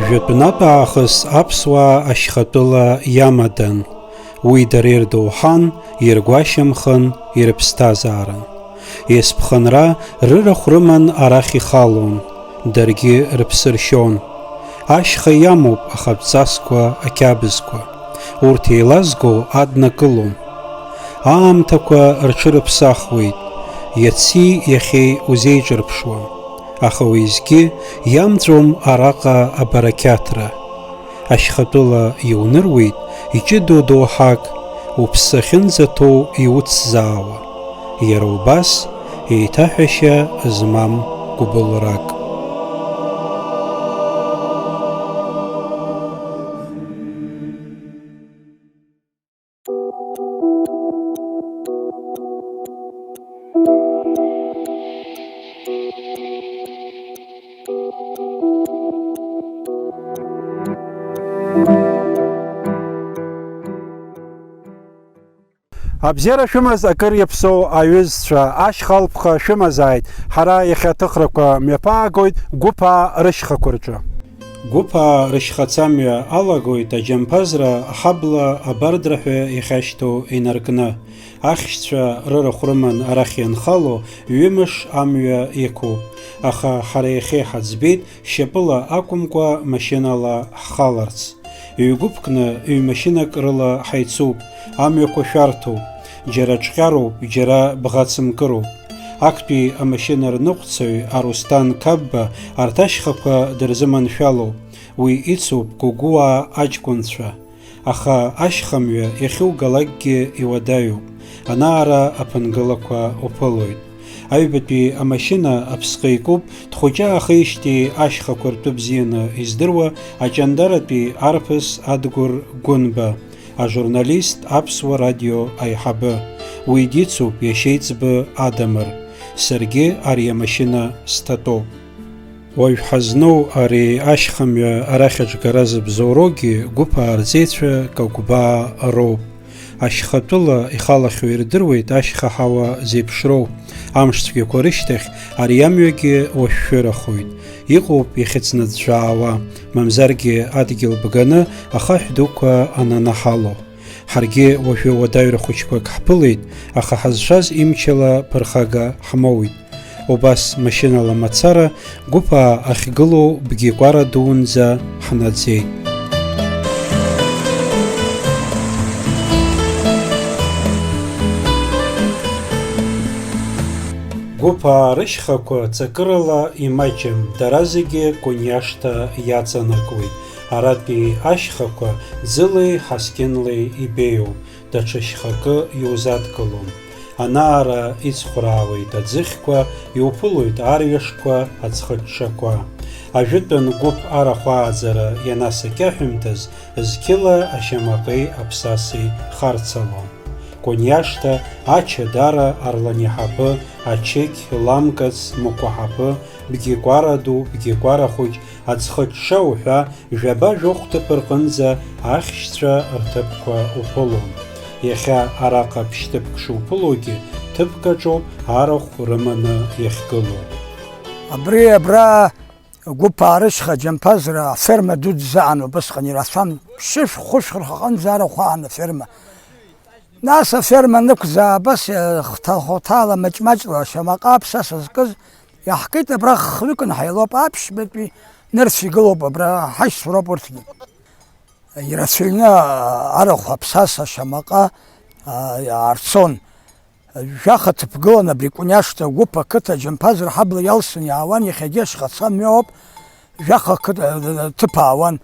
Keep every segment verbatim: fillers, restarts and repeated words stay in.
Жәытәнатә аахыс аԥсуаа ашьхатәыла иамадан. Уи дара ирдоуҳан, иргәашьамхан, ирыԥсҭазаарын. Есԥхынра рырахә рыман арахь ихалон, даргьы рыԥсы ршьон. Ашьха иамоуп ахатә ҵасқәа, ақьабзқәа. Урҭ еилазго аднакылом. Аамҭақәа рҽырыԥсахуеит, иаци иахьеи узеиҿырԥшуам. Аха уеизгьы иамҵәом араҟа абарақьаҭра. Ашьхатәыла иуныруеит иҷыдоу доуҳак, уԥсы ахьынӡаҭоу иуцзаауа. Иара убас еиҭаҳәашьа змам гәыбылрак. Абзиара шәымаз, акыр иаԥсоу аҩызцәа, ашьха алԥха шәымазааит. Ҳара иахьа аҭыхрақәа мҩаԥаагоит Гәыԥаа рышьхақәа рҿы. Гәыԥаа рышьхацамҩа алагоит аџьамԥазра аҳабла абардра ҳәа иахьашьҭоу инаркны. Ахьшьцәа рырахә рыман арахь ианхало, ҩымш амҩа иқәуп. Аха ҳара иахьа иҳаӡбеит шьапыла акәымкәа машьынала ҳхаларц. Ҩ-гәыԥкны, ҩ-машьынак рыла ҳаицуп, амҩақәа шәарҭоуп, џьара ҿҟьароуп, џьара бӷацымкыроуп. Актәи амашьына рныҟәцаҩ Арусҭан Қапба арҭ ашьхақәа дырзыманшәалоуп, уи ицуп Гогәуаа аҷкәынцәа. Аха ашьхамҩа иахьугалакгьы иуадаҩуп, ана-ара аԥынгылақәа уԥылоит. Аҩбатәи амашьына аԥсҟы икуп, дхәыҷаахеижьҭеи ашьхақәа ртәы бзианы издыруа аҷандаратәи арԥыс Адгәыр Гәынба, ажурналист, Аԥсуа радио аиҳабы. Уи дицуп иашьеиҵбы Адамыр. Саргьы ари амашьына сҭатәоуп. Уажә ҳазну ари ашьхамҩа арахь аҿгара зыбзоуроугьы Гәыԥаа рҵеицәа Кагәбаа роуп. Ашьхатәыла ихалахьоу ирдыруеит ашьха ҳауа зеиԥшроу. Амш цәгьақәа рышьҭахь ари амҩагьы уашәшәырахоит. Иҟоуп иахьыцнаӡәӡәаауа, мамзаргьы адгьыл бганы ахаҳә дуқәа ананаҳало. Ҳаргьы уажәы уадаҩра хәыҷқәак ҳԥылеит, аха ҳазшаз имчала ԥырхага ҳмоуит. Убас машьынала мацара Гәыԥаа ахьгылоу Бгьыкәара дуунӡа ҳнаӡеит. Гәыԥаа рышьхақәа ҵакырала имаҷым, дара зегьы Кониашҭа иаҵанакуеит. Аратәи ашьхақәа ӡылеи ҳаскьынлеи ибеиоуп, даҽа шьхакы иузадкылом. Анаара ицхәраауеит аӡыхьқәа, иуԥылоит арҩашқәа, аӡхыҽҽақәа. Ажәытәан гәыԥ арахә ааӡара ианасакьаҳәымҭаз, зқьыла ашьамаҟеи аԥсасеи харцалон. Кониашҭа, Ача Дара, Арланиҳаԥы, Ачықь, Ламкац, Мықәаҳаԥы, Бгьыкәара ду, Бгьыкәара хәыҷ, Аӡхыҽҽа уҳәа, жәаба-жәохә ҭыԥ рҟынӡа ахьшьцәа рҭыԥқәа уԥылон. Иахьа араҟа ԥшьҭыԥк шуԥылогьы, ҭыԥк аҿоуп арахә рыманы иахьгылоу. Абри абра Гәыԥаа рышьха Џьамԥазра аферма дуӡӡа аан убысҟан ирацәан, ԥшьышә-хәышә рхаҟынӡа арахә аан аферма. Нас аферма нықәзаа, абас, э, хҭа-, хәҭала, маҷ-маҷла шьамаҟа аԥсаса зкыз иаҳкит, абра хҩык нҳаилоуп, аԥшьбатәи нырцә игылоуп, абра ҳашьцәа роуп урҭгьы. Ирацәаҩны арахә аԥсаса шьамаҟа, а, иаарцон. Жәаха ҭыԥгылан абри Кәыниашҭа гәыԥ ақыҭа Џьамԥазра ҳабла иалсны иаауан, иахьагьы ашьхацамҩа ауп, жәаха қыҭа, ҭыԥ аауан.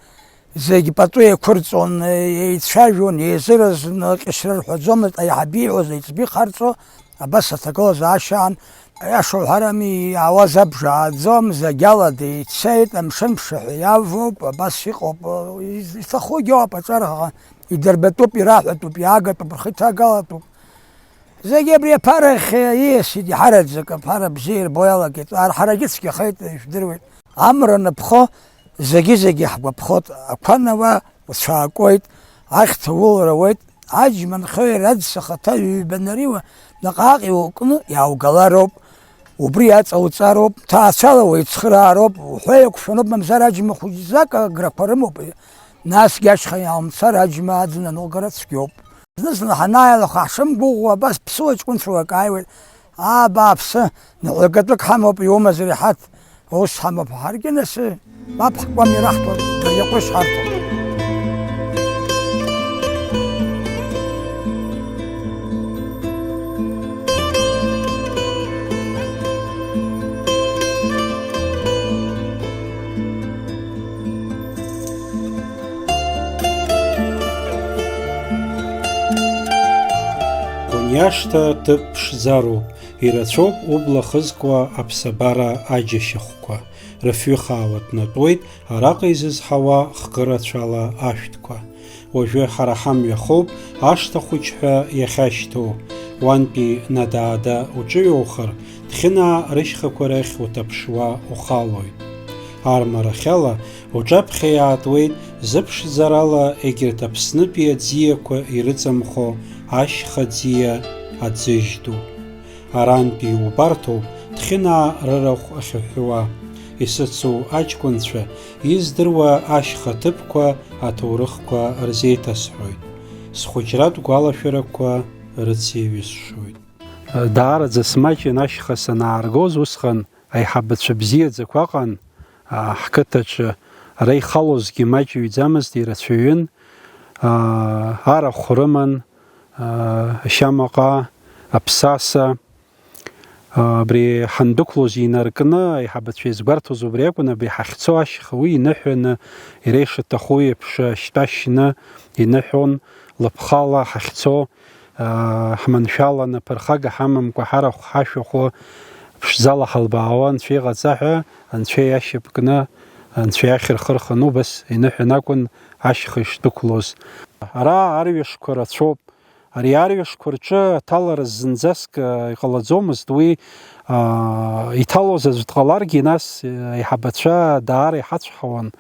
Зегь пату еиқәырҵон, еицәажәон, еизыразны ҟьашьра рҳәаӡомызт, аиҳаб ииҳәоз аиҵбы ихарҵо, абас аҭагылазаашьа аан. Аиаша уҳәарами, иаауаз абжа ааӡом, зегь алада ицеит, амшын ԥшаҳәа иавоуп, абас иҟоуп, из-, иҭахугьы ауп аҿар аҟны, идырбатәуп, ираҳәатәуп, иаагатәуп, рхы иҭагалатәуп. Зегь абри аԥара ахь ииасит, иҳараӡак аԥара бзиа ирбо иалагеит. Ар-, ҳарагьы цәгьахеит, ижәдыруеит. Амра анапхо, зегьы-зегьы ҳгәаԥхоит. Ақәа науа уцәаакуеит, ахьҭа улра ауеит, аџьма нхаҩ рад сахаҭа ҩба нариуа, наҟ-ааҟ иукны иааугалароуп. Убри аҵауҵароуп, ҭаацәала уеицхыраароуп, уҳәа еиқәшәаноуп, мамзар аџьма хәыҷӡак аграқәа рымоуп, насгьы ашьха иаумцар аџьма аӡын аныҟәгара цәгьоуп. Зны-зны ҳанааилаха ҳшымгәыӷуа, абас ԥсуа ҷкәынцәа уак ааиуеит, аа, абааԥсы, ныҳәакатәык ҳамоуп, иумазар иҳаҭ, ус ҳамоуп, ҳаргьы нас, мап ҳкуам ираҳҭо, дырҩаҟәыш ҳарҭо. Кәаниашҭа ҭыԥ ԥшӡароуп, ирацәоуп убла хызкуа аԥсабара аџьашьахәқәа, рыфҩы хаауа днатәоит араҟа изызҳауа хкы рацәала ашәҭқәа. Уажәы ҳара ҳамҩа хоуп ашҭа хәыҷ ҳәа иахьашьҭоу. Уантәи надаада уҿыҩоухыр, Дхьынаа рышьхақәа рахь уҭаԥшуа ухалоит. Армарахьала уҿаԥхьа иаатуеит зыԥшӡарала егьырҭ Аԥснытәи аӡиақәа ирыҵамхо ашьха ӡиа аӡыжь ду. Арантәи иубарҭоуп Дхьынаа рырахә ахьыҳәуа. Исыцу аҷкәынцәа, издыруа ашьха ҭыԥқәа, аҭоурыхқәа рзеиҭасҳәоит. Схәыҷратә гәалашәарақәа рыцеиҩысшоит. Даараӡа смаҷын ашьха санааргоз, усҟан аиҳабацәа бзиаӡақәа ыҟан, аа, ҳқыҭаҿы ара ихалозгьы маҷыҩӡамызт, ирацәаҩын, аа, арахә рыман, аа, ашьамаҟа, аԥсаса, аа, абри ҳандәықәлоз инаркны, аиҳабацәа иазгәарҭоз убри акәын, абри ҳахьцо ашьха уи иныҳәаны, иара ишаҭаху еиԥш ашьтәа шьны иныҳәон, лыԥхала ҳахьцо, аа, ҳманшәаланы, ԥырхага ҳамамкәа, ҳарахә ҳашәахәа, ԥшӡала ҳалбаауа, Анцәа иҟаҵа ҳәа, Анцәа иашьапкны, Анцәа иахь рхы рханы убас иныҳәан акәын ашьха ишдәықәлоз. Ара арҩашқәа рацәоуп. Ари арҩашқәа рҿы аҭалара зынӡаск, аа, иҟалаӡомызт. Уи, аа, иҭалоз аӡә дҟаларгьы, нас, аа, аиҳабацәа даара иҳацәҳауан.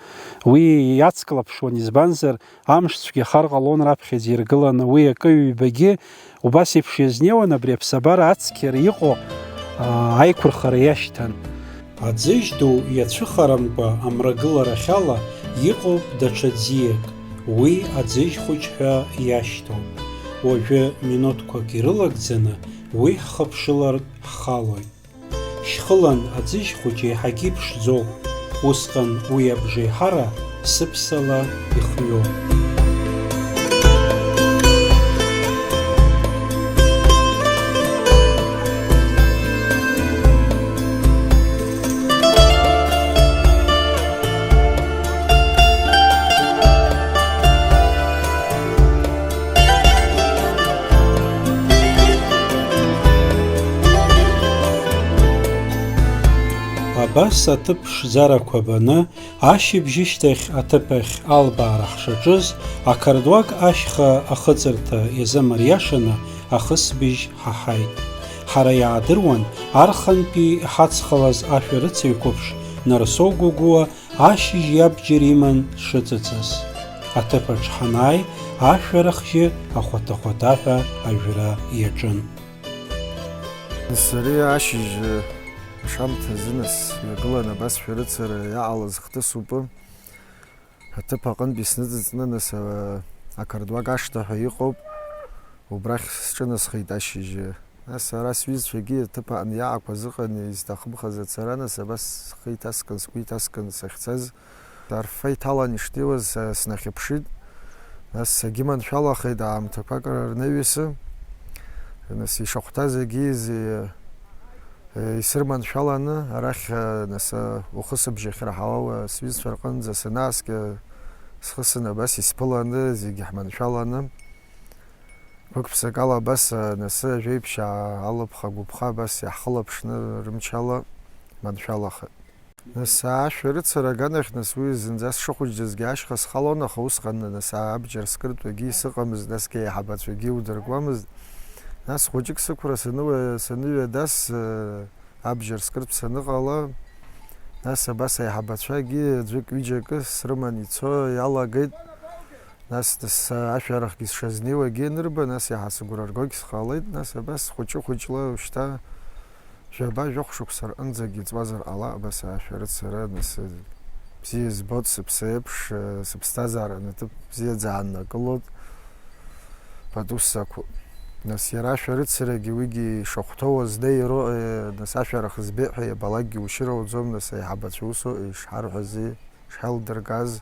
Уи иацклаԥшуан, избанзар, амшцәгьа хар ҟалон раԥхьаӡа иргыланы, уи акы-ҩбагьы убас еиԥш иазнеиуан абри аԥсабара ацқьара иҟоу, аа, аиқәырхара иашьҭан. Аӡыжь ду иацәыхарамкәа амрагыларахьала иҟоуп даҽа ӡиак, уи аӡыжь хәыҷ ҳәа иашьҭоуп. Уажәы минуҭқәак ирылагӡаны уи ҳхыԥшылартә ҳхалоит. Шьхылан аӡыжь хәыҷ еиҳагьы иԥшӡоуп, усҟан уи абжеиҳара сыԥсала ихҩоуп. Абас аҭыԥ ԥшӡарақәа баны, ашьыбжьышьҭахь аҭыԥ ахь албаара ҳшаҿыз, ақардуаг ашьха ахыҵырҭа иазымариашаны ахысбыжь ҳаҳаит. Ҳара иаадыруан архантәи иҳацхалаз ашәарыцаҩ қәыԥш Нарсоу Гәыгәуа ашьыжь иабџьар иман дшыҵыҵыз. Аҭыԥаҿ ҳанааи, ашәарахжьы ахәаҭа-хәаҭаҳәа ажәра иаҿын. Сара ашьыжь ашамҭазы нас ҩагылан абас шәарыцара иаҟалаз хҭысуп. Аҭыԥ аҟынтәи сныҵыҵны, нас, а-, ақардуаг ашҭа ҳәа иҟоуп, убрахь сҿынасхеит ашьыжьы. Нас ара сҩызцәагьы аҭыԥ аҟны иаақәаз ыҟан, изҭахымхаз ацара, нас абас схы иҭаскын, сгәы иҭаскын сахьцаз. Арфа иҭалан ишнеиуаз, а, снахьыԥшит. Нас сагьыманшәалахеит аамҭақәак рнаҩсы. Нас ишахәҭаз егьи, Исырманшәаланы, арахь, нас, ухысыбжьахь ираҳауа сҩызцәа рҟынӡа санааскьа, схы сынапы абас исԥыланы, зегьы ҳманшәаланы, гәык-ԥсыкала абас, нас, ажәеиԥшьаа алыԥха-агәыԥха абас иаҳхылаԥшны рымчала ҳманшәалахеит. Нас, ашәарыцара аганахь, нас, уи зынӡа сшыхәыҷӡазгьы ашьха схалон, аха усҟан, нас, абџьар скыртәагьы сыҟамызт, насгьы аиҳабацәагьы удыркуамызт. Нас хәыҷык сықәра саныҩа-, саныҩадас, э, абџьар скыртә саныҟала, нас абас аиҳабацәагьы аӡәык-ҩыџьакы срыман ицо иалагеит. Нас, нас ашәарахгьы сшазнеиуагьы анырба, нас иаҳа сыгәра ргогь сҟалеит. Нас абас хәыҷы-хәыҷла ушьҭа Ҩажәа шықәса рҟынӡагьы иҵуазар ҟалап, абас ашәарыцара, нас, бзиа избоит, сыԥсы еиԥш, сыԥсҭазаара аҭыԥ бзиаӡа ааннакылоит, пату сзақәуп. Нас иара ашәарыцарагьы уигьы ишахәҭоу азнеироу, нас ашәарах збеит ҳәа иабалакгьы ушьыр ауӡом, нас аиҳабацәа усоуп, ишҳарҳәази, ишҳалдыргаз.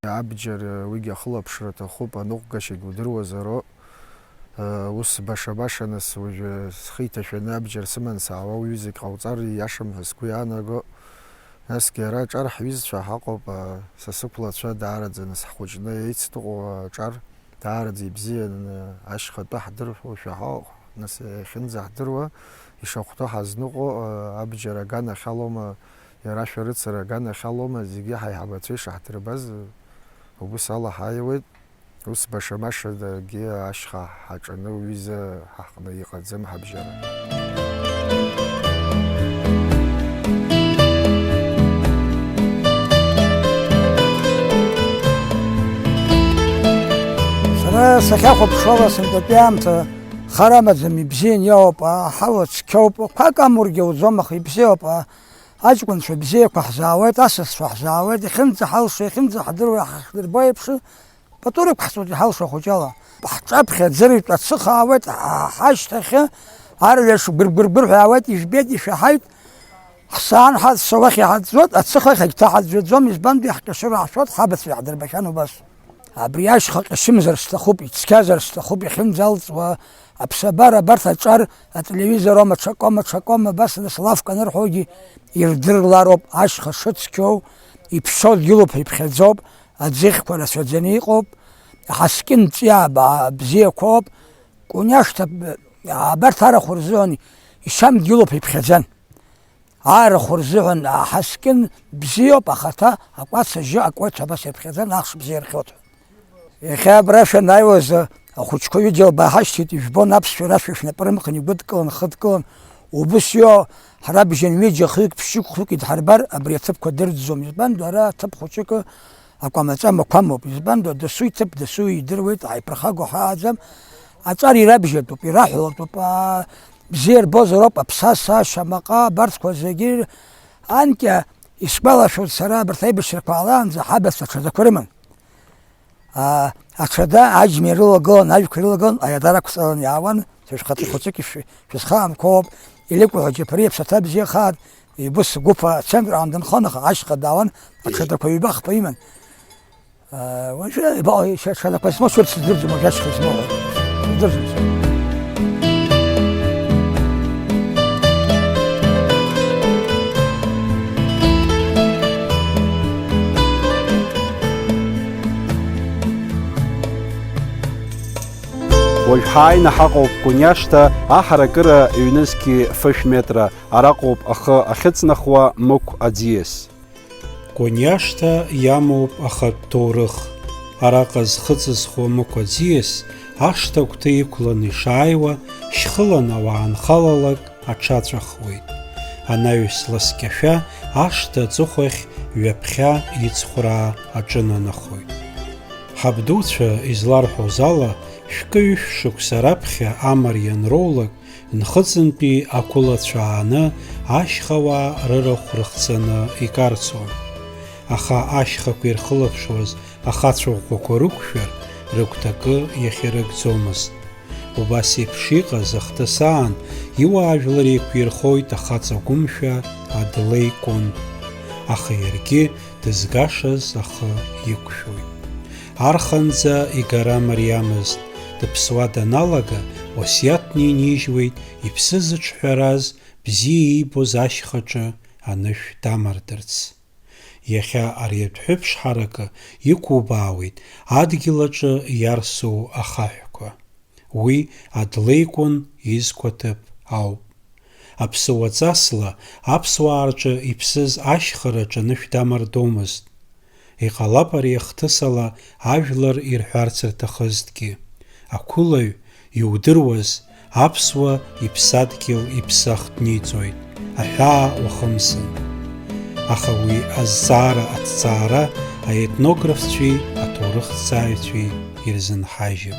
Абџьар, уигьы ахылаԥшра аҭахуп, аныҟәгашьагь удыруазароуп. Ус баша-баша, нас, уажәы схы иҭашәаны абџьар сыман саауа уаҩызагь ҟауҵар ииашам ҳәа сгәы иаанаго. Насгьы ара аҿар ҳҩызцәа ҳаҟоуп, са сықәлацәа даараӡа, нас, ҳхәыҷны еицныҟәо аҿар даараӡа ибзианы ашьхатәы ҳдыршәа ҳауп, нас, иахьынӡаҳдыруа, ишахәҭоу ҳазныҟәо, абџьар аганахьалоума, иара ашәарыцара аганахьалоума, зегьы ҳаиҳабацәа ишаҳдырбаз, убыс ала ҳааиуеит. Ус баша-башадагьы ашьха ҳаҿаны уҩыза ҳаҟны иҟаӡам ҳабжьара. Сара сахьахәаԥшуала, сынтәатәи аамҭа хар амаӡам, ибзиан иоуп, аҳауа цқьоуп, қәак амургьы ауӡом, аха ибзиоуп, аҷкәынцәа бзиақәа ҳзаауеит, асасцәа ҳзаауеит, иахьынӡаҳалшо, иахьынӡаҳдыруа, иҳахдырбо еиԥш, пату рықәҳҵоит иҳалшо ахәыҷала. Ҳҿаԥхьа аӡырҩтә ацыхаауеит, ҳа-, ҳашьҭахьы арҩаш гәыргәыргәырҳәаауеит, ижәбеит, ишәаҳаит. Ҳсаан ҳаҵәца уахь иҳаӡәӡәоит, ацыхахь егьҭаҳаӡәӡәаӡом, избан, иаҳкьашыр аҳшәоит, ҳабацәа иаҳдырбахьан убас. Абри ашьха ҟьашьымзар сҭахуп, ицқьазар сҭахуп, иахьынӡалҵуа аԥсабара абарҭ аҿар ателевизор аума, ҽакоума, ҽакоума, абас, нас, лавка анырҳәогьы ирдырлароуп, ашьха шыцқьоу, иԥшьоу дгьылуп ҳәа иԥхьаӡоуп, аӡыхьқәа рацәаӡаны иҟоуп, аҳаскьын ҵиаа баа бзиақәоуп, Куниашҭа, абарҭ арахә рзыҳәан ишьам дгьылуп ҳәа иԥхьаӡан. Арахә рзыҳәан аҳаскьын бзиоуп, ахаҭа акәац ажьы акуеит ҳәа абас ирԥхьаӡан, ахш бзиа ирхиоит ҳәа. Иахьа абра шәанааиуаз, ахәыҷқәа ҩыџьа лбааҳашьҭит, ижәбон аԥсшәа рашәа шәнапы рымхын игәыдкылан, хыдкылан, убыс иоуа ҳара бжьан ҩыџьа хҩык ԥшьҩык хҩык идҳарбар, абри аҭыԥқәа дырӡӡом, избан, ара аҭыԥ хәыҷыкы акәамаҵа мақәамоуп, избан, дасу иҭыԥ дасу идыруеит, ааиԥырхагоу ҳааӡам, аҿар ирабжьатәуп, ираҳәалатәуп, аа, бзиа рбозароуп, аԥсаса, ашьамаҟа, абарҭқәа зегьы, анкьа исгәалашәоит сара, абарҭ аибашьрақәа аалаанӡа ҳабацәа аҽадақәа рыман. Аа, аҽада аџьма ирылагылан, ажәқәа ирылагылан, аиадара ақәҵалан иаауан, шәышәхаҵа хәыҷык ишәы-, шәызхаанқәоуп, илыкәу ҳәа џьаԥари аԥсаҭа бзиахааит, ибыс гәыԥ ацентр аан дынхон, аха ашьха даауан, аҽадақәа ҩба-хԥа иман. Уажәы, ибаҟа, ишьацәадақәа смоуцәарц сыздырӡом, уажә ашьха исмоуҳәоит. Сыздырӡом сара. Уажә ҳааины ҳаҟоуп Куниашҭа аҳаракыра ҩнызқьи фышә метра, араҟоуп ахы ахьыҵнахуа Мықә аӡиас. Куниашҭа иамоуп ахатә ҭоурых. Араҟа зхы ҵызхуа Мықә аӡиас ашҭа агәҭа иқәланы ишааиуа, шьхылан ауаа анхалалак аҽаҵәахуеит. Анаҩс ласкьашәа ашҭа аҵыхәахь ҩаԥхьа ицхәраа аҿынанахоит. Ҳабдуцәа изларҳәоз ала, шәкы-ҩышә шықәса раԥхьа амариа анроулак, Нхыҵынтәи ақәылацәа ааны ашьхауаа рырахә рыхҵаны икарцон. Аха ашьхақәа ирхылаԥшуаз ахацәа ӷәӷәақәа рықәшәар, рыгәҭакы иахьарыгӡомызт. Убас еиԥш иҟаз ахҭыс аан, иуаажәлар еиқәирхоит ахаҵа гәымшәа Адлеи Кәын. Аха иаргьы дызгашаз ахы иқәшәоит. Арханӡа игара мариамызт, дыԥсуа даналага, уасиаҭны инижьуеит иԥсы зыҿҳәараз, бзиа иибоз ашьхаҿы анышә дамардырц. Иахьа ари адәҳәыԥш ҳаракы иқәубаауеит адгьыл аҿы иарсу ахаҳәқәа. Уи Адлеи Кәын изқәа ҭыԥ ауп. Аԥсуа ҵасла аԥсуаа рҿы иԥсыз ашьхараҿы анышә дамардомызт. Иҟалап ари ахҭысала ажәлар ирҳәарц рҭахызҭгьы. Ақәылаҩ, иудыруаз, аԥсуа иԥсадгьыл иԥсахҭ ниҵоит, аҳәаа уахымсын. Аха уи азҵаара аҭҵаара аетнографцәеи аҭоурыхҭҵааҩцәеи ирзынҳажьып.